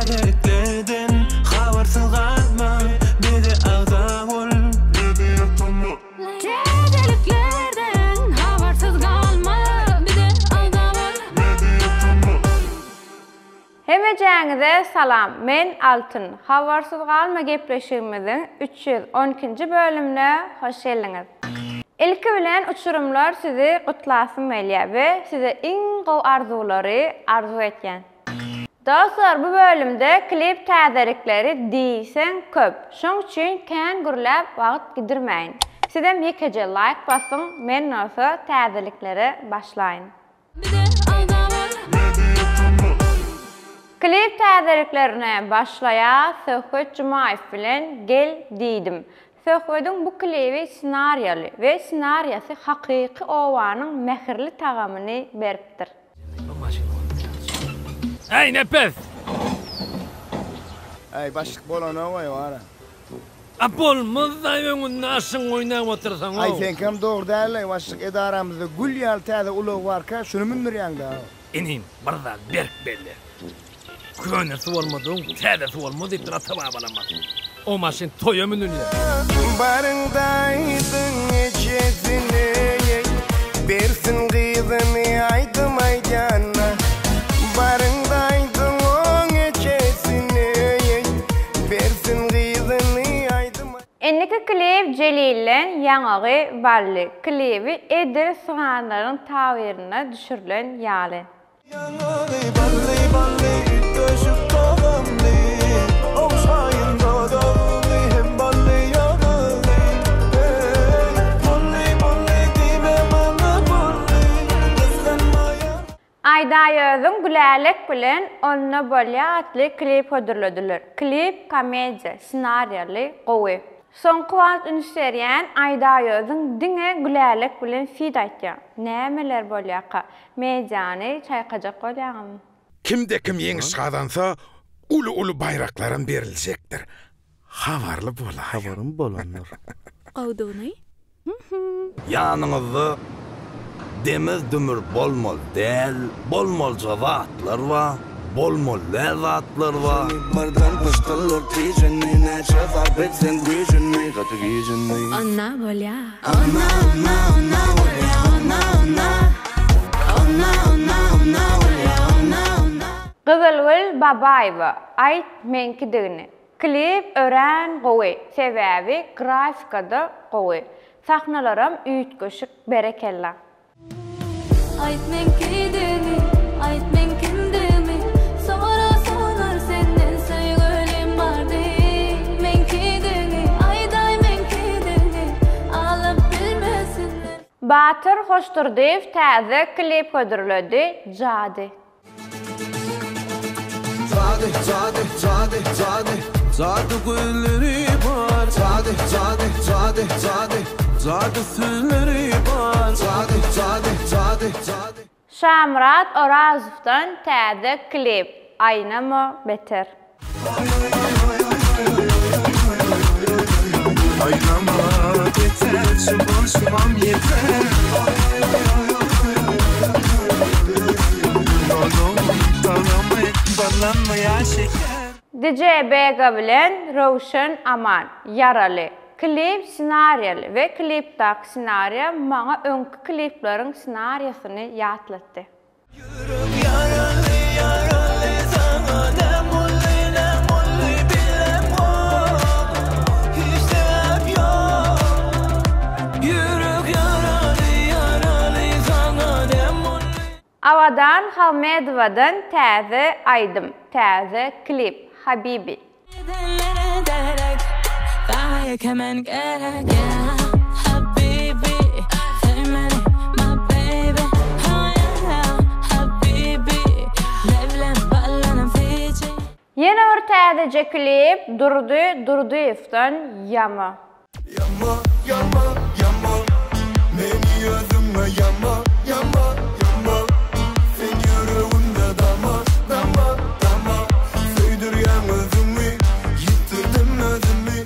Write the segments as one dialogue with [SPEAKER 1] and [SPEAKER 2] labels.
[SPEAKER 1] Täzeliklerden habarsyz galma bize agza bol.
[SPEAKER 2] Täzeliklerden habarsyz galma bize agza bol.
[SPEAKER 3] Hemejäňize salam men Altyn habarsyz galma gepleşigimiziň 312-nji bölümine hoş geldiňiz. Ilki bilen uçurymlar sizi gutlasym gelýär we size iň gowy arzuwlary arzuw etýän. Dostlar bu bölümde klip täzelikleri diýseň köp. Şoň üçin kän gürläp wagt gidirmäýin. Sizem ýekeje laýk basyň men bolsa täzeliklere başlaýyn. Klip täzeliklerine başlaýas Söhbet Jumaýew bilen Gel diýdim. Söhbediň bu klibi ssenariýaly we ssenariýasy hakyky obanyň mähirli tagamyny beripdir.
[SPEAKER 4] Äý Nepes!
[SPEAKER 5] Äý başlyk bolanogaý wara.
[SPEAKER 4] A bolmazdaý öňünde aşyň oýnap otursaňow.
[SPEAKER 5] Aý seňkem dogry dälleý başlyk edaramyzda gül ýaly täze ulag barka şuny mündürýäňdä.
[SPEAKER 4] Inim bir zat berk belle. Könesi bolmadygyň täzesi bolmaz diýipdir ata-babalarymyz. O maşyn toýa münülýär.
[SPEAKER 1] Baryň-da aýdyň ejesine, Bersin gyzyny aýdym aýdýana. Baryň-da aýdyň oň ejesine, Bersin gyzyny aýdym.
[SPEAKER 3] Indiki klip Jelilden ýaňagy bally klibi edil syganlaryň tabyrynda düşürilen ýaly.
[SPEAKER 1] Ýaňagy bally bally üýtgeşik tagamly Ogşaýyn dodagyňy hem bally ýaňagy Eý, bolly bolly diýme maňa bolly Gysganma ýaňagy.
[SPEAKER 3] Aýdaýözüň Gülälek bilen Onda bolýa atly klip hödürlediler. Klip komediýa, ssenariýaly, gowy. Soňky wagt üns berýän Aýdaýözüň diňe Gülälek bilen feat aýtýa. Nämeler bolýaka? Mediany çaýkajak bolýaňmy?
[SPEAKER 6] Kimde-kim ýeňiş gazansa, uly-uly baýraklaram beriljekdir. Habarly bolaýyň.
[SPEAKER 7] Habarym bolandyr.
[SPEAKER 2] Gowdugyny.
[SPEAKER 8] Ýanyňyzda demir-dümür bolmaly däl, bolmalyja zatlar bar, bolmaly däl zatlar bar.
[SPEAKER 1] Birden pyşdyrlar tijini Näçe sarp etseň güýjüni Gaty gijini.
[SPEAKER 2] Onna bolýa.
[SPEAKER 1] Onna onna onna bolýa onna onna Onna onna onna bolýa onna onna.
[SPEAKER 3] Gyzylgül Babaýewa, Aýt meňkidigini. Klip örän gowy, sebäbi grafikada gowy. Sahnalaram üýtgeşik berekella.
[SPEAKER 2] Aýt meň kidigimi, aýt meň kimdigimi Sorasalar senden söýgülim bardy Meň kidigimi, aýdaý meň kidigimi Alyp bilmesinler.
[SPEAKER 3] Batyr Hoşdurdyýew täze klip hödürledi, Jady.
[SPEAKER 1] Jady, jady, jady, jady, Jady gözleri bar. Jady, jady, jady, jady, Jady sözleri bar. Jady, jady, jady, jady.
[SPEAKER 3] Şamyrat Orazowdan täze klip, Aýnama beter.
[SPEAKER 1] Aýnama beter, şu bolşumam ýeter.
[SPEAKER 3] DJ Bega bilen Röwşen Aman, Ýaraly, klip ssenariýaly we klipdaky ssenariýa maňa öňki klipleriň ssenariýasyny ýatlatdy.
[SPEAKER 1] Ýürek ýaraly ýaraly saňa näm boldy näm boldy bilemok hiç sebäp ýok Ýürek ýaraly ýaraly saňa näm boldy.
[SPEAKER 3] Abadan Halmedowadan täze aýdym, täze klip, Habibi.
[SPEAKER 2] Edenlere derek Saňa ýeke men gerek yeah Habibi Söý meni my baby Oh yeah Habibi Leblem ballanam süýji.
[SPEAKER 3] Ýene bir täzeje klip Durdy Durdyýewden Ýama.
[SPEAKER 1] Ýama, ýama, ýama Meni özüňe ýama, ýama, ýama Sen ýüregimde dama, dama, dama Söýdürýäň özüňi, ýitirdim özümi.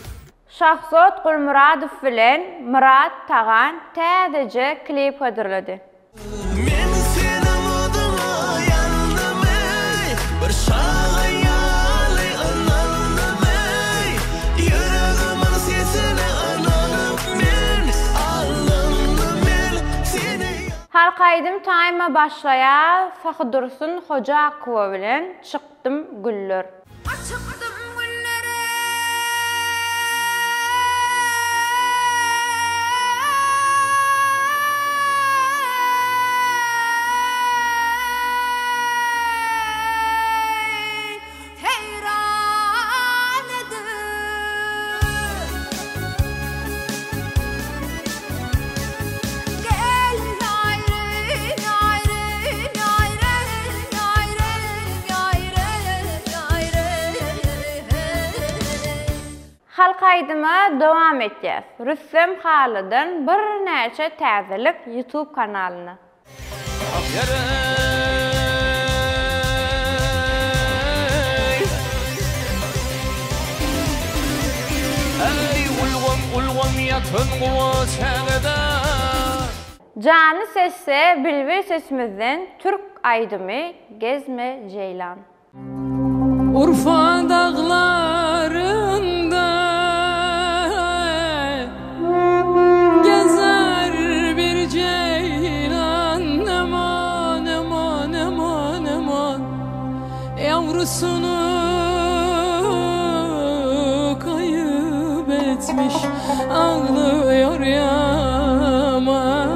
[SPEAKER 3] Şahzod Gulmyradow bilen Myrat Tagan täzeje klip hödürledi.
[SPEAKER 1] Men seniň oduňa ýandym eý, bir çaga ýaly.
[SPEAKER 3] aýdym taýma başlaýas Sahydursun Hojakowa bilen Çykdym güller.
[SPEAKER 2] Açykdym güllere. Seýran edip. Gel aýry, aýry, aýry, aýry, aýry, aýry.
[SPEAKER 3] Halk aýdyma dowam etýäs. Rüstem Halydan birnäçe täzelik YouTube kanalynda. Jany sesse bilbil sesimizden türk aýdymy gezme jeýlan.
[SPEAKER 2] Urfa daglarynda gezer bir ceylan Eman eman eman eman Yavrusunu kayıp etmiş ağlıyor yaman.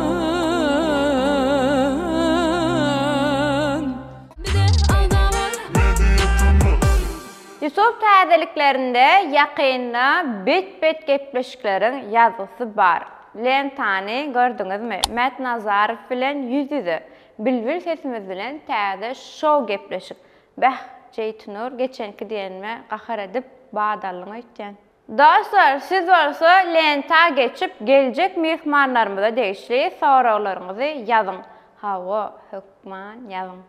[SPEAKER 3] Ýusup täzeliklerinde ýakynda bet-bet gepleşikleriň ýazgysy bar. Lentany gördüňizmi? Mät Nazarow bilen ýüz-ýüze. Bilbil sesimiz bilen täze şou gepleşik. Bäh, Jeýtnur geçenki diýenime gahar edip bat aldyň öýtýän. Dostlar siz bolsa lenta geçip geljek myhmanlarymyza degişli soraglaryňyzy ýazyň. Hawa, hökman ýazyň.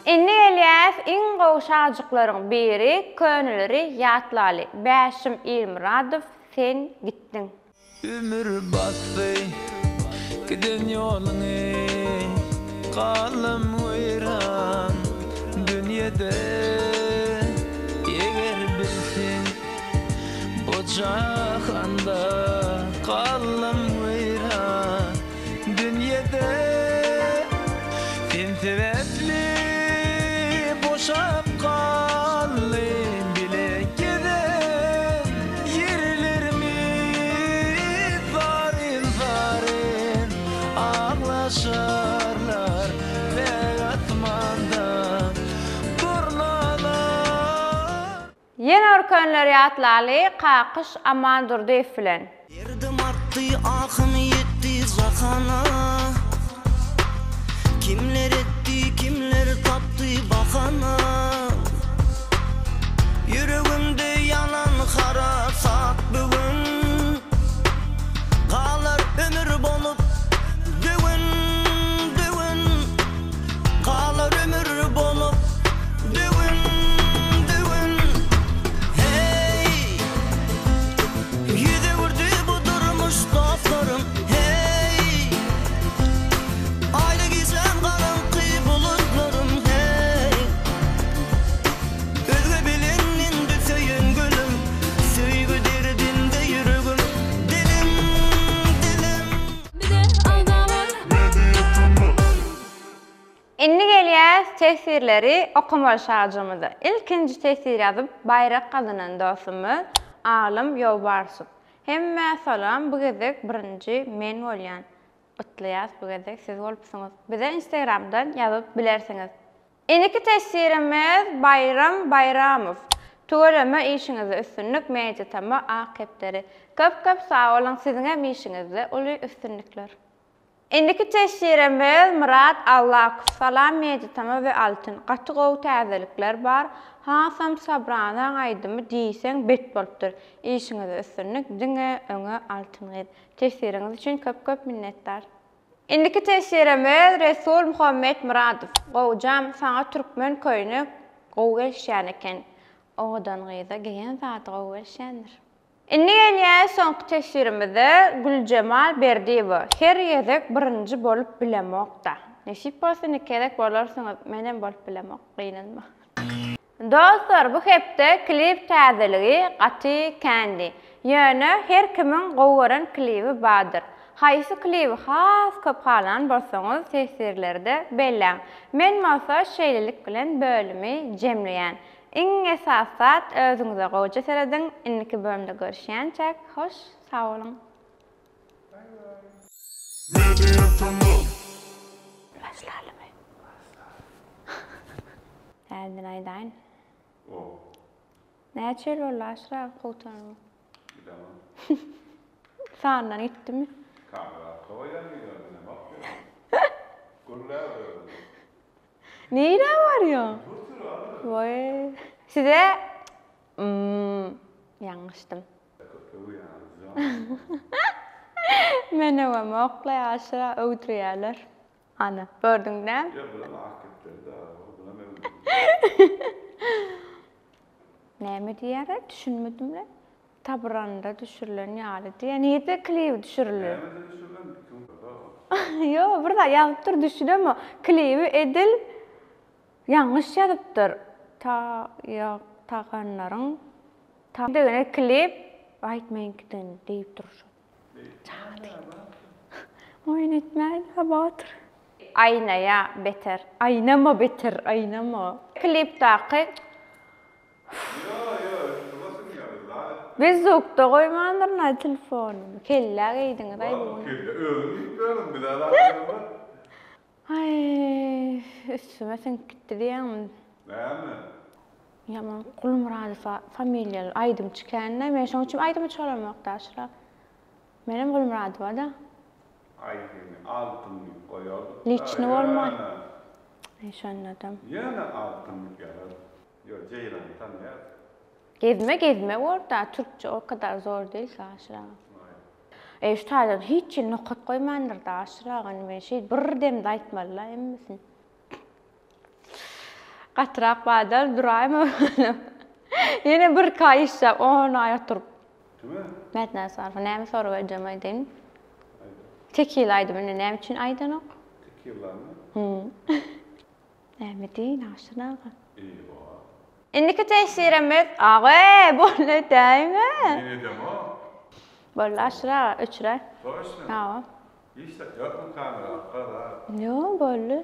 [SPEAKER 3] Indi gelýäs iň gowy şajyklaryň biri köneleri ýatlaly Bäşim Ilmyradow sen gitdiň.
[SPEAKER 1] Ümür basdy giden ýoluňy Galdym weýran dünýede Eger bilseň bu jahanda Galdym weýran Dünýede sen sebäpli boşap galdy bile gezen ýerlerimiz zaryn-zaryn aglaşarlar päk asmanda durnalar.
[SPEAKER 3] Ýene bir könleri ýatlaly Kakyş Amandurdyýew bilen.
[SPEAKER 7] Derdim artdy, ahym ýetdi jahana. Kimler etdi, kimler tapdy bahana. Ýüregimde ýanan harasat bu gün. Galar ömür bolup düwün, düwün. Galar ömür bolup düwün, düwün. Heý! Ýüz öwürdi bu durmuş dostlarym, heý! Aýly gijäm garaňky bulutlarym, heý! Özge bilen indi söýen gülüm, Söýgi derdinde ýüregim dilim, dilim.
[SPEAKER 3] Indi gelýäs teswirleri okamaly şajygymyza. Ilkinji teswir ýazyp baýrak gazanan dostumyz Alym Ýolbarsow. Hemmä salam bu gezek birinji men bolýan. Gutlaýas bu gezek siz bolupsyňyz. Bize instagramdan ýazyp bilersiňiz. Indiki teswirimiz Baýram Baýramow. Tüweleme işiňizde üstünlik Media Tama Ak Kepderi. Köp köp sag boluň siziňem işiňizde uly üstünlikler. Indiki teswirimiz Myrat Allakow. Salam Media Tama we Altyn. Gaty gowy täzelikler bar. Hasam Sabranaň aýdymy diýseň bet bolupdyr. Işiňizde üstünlik diňe öňe Altyn gyz. Teswiriňiz üçin köp köp minnetdar. Indiki teswirimiz Resul Muhammetmyradow. Gowjam saňa türkmen köýnek gowy gelişýän eken. Owadan gyza geýen zady gowy gelişýändir. Indi gelýäs soňky teswirimize Güljemal Berdiýewa her gezek birinji bolup bilemokda. Nesip bolsa indiki gezek bolarsyňyz menem bolup bilemok gynanma. Dostlar bu hepde klip täzeligi gaty kändi. Ýöne her kimiň gowy gören klibi bardyr. Haýsy klibi has köp halan bolsaňyz teswirlerde belläň. Men bolsa şeýlelik bilen bölümi jemleýän. Iň esasy zat özüňize gowja serediň indiki bölümde görüşýänçäk hoş sag boluň. Başlalymy? Täzeden aýdaýyn. Näçe ýyl boldy Aşyr aga kowtanyňa?
[SPEAKER 9] Bilemok.
[SPEAKER 3] Sandan gitdimi?
[SPEAKER 9] Kamera arka goýýan diýýär, bilemok. Gürläber özüň.
[SPEAKER 3] Nirä barýaň? Woý. Size ýalňyşdym. Men öwemok-laý Aşyr aga öwdürýärler. Ana, gördüň dä?
[SPEAKER 9] Ýok, bulam ak gepleri-dä, bulam öwdürýär.
[SPEAKER 3] Näme diýýärler, düşünmedim-le. Tabranda düşürilen ýaly diýýär. Nirde klibi düşürildi?
[SPEAKER 9] Nämede düşürilen?
[SPEAKER 3] Ýok, bir zat ýazypdyr, düşünemok. Klibi edil ýalňyş ýazypdyr. Ta ýok, taganlaryň ta degene klip aýt meňkiden diýip dur şo. Çaga diýip. Oýun etmäýin-hä Batyr. Aýnaýa beter. Aýnama beter, aýnama. Klipdaky Bezukda goýmandyryn-aý telefonymy. Kellä geýdiňiz-aý bu gün.
[SPEAKER 9] Kelle özüň diýip ýörüň, bize zat diýemok.
[SPEAKER 3] Aý, üstüme siňip gitdi diýýäňmi?
[SPEAKER 9] Näme?
[SPEAKER 3] Ýaman Gulmyradow familiýaly aýdymçy kän-dä. Men şoň üçin aýdymy çalamok-da aşyra. Menem Gulmyradowa-da.
[SPEAKER 9] Aý seni altyn diýip goýardyk-da.
[SPEAKER 3] Liçni bolmaý. Aý şondadam.
[SPEAKER 9] Ýöne altyn diýip ýazardyk. Ýok, Jeýlany tanýarys.
[SPEAKER 3] Gezme gezme borda türkçe o kadar zor değil ki Aşyr aga. Eý şu taýdan hiç hili nokat goýmandyrda Aşyr aga indi men şeý bir demde aýtmalyla hemmesini. Gatyrak badal duraýma Ýene bir iki aý işläp on aý oturyp.
[SPEAKER 9] Kime?
[SPEAKER 3] Mätnäsarowa näme sorag edeceğim aýdaýyn. Tekila aýdym indi näme üçin aýdanok?
[SPEAKER 9] Tekilany?
[SPEAKER 3] Hum. Näme diýeýin Aşyr aga?
[SPEAKER 9] Eýwa.
[SPEAKER 3] Indiki tesirimiz Aga boldy edäýme.
[SPEAKER 9] Men edemok.
[SPEAKER 3] Boldy Aşyr aga öçüräý.
[SPEAKER 9] Toçno.
[SPEAKER 3] Hawa.
[SPEAKER 9] Hiç zat ýokmy kamera arka zat.
[SPEAKER 3] Ýok boldy.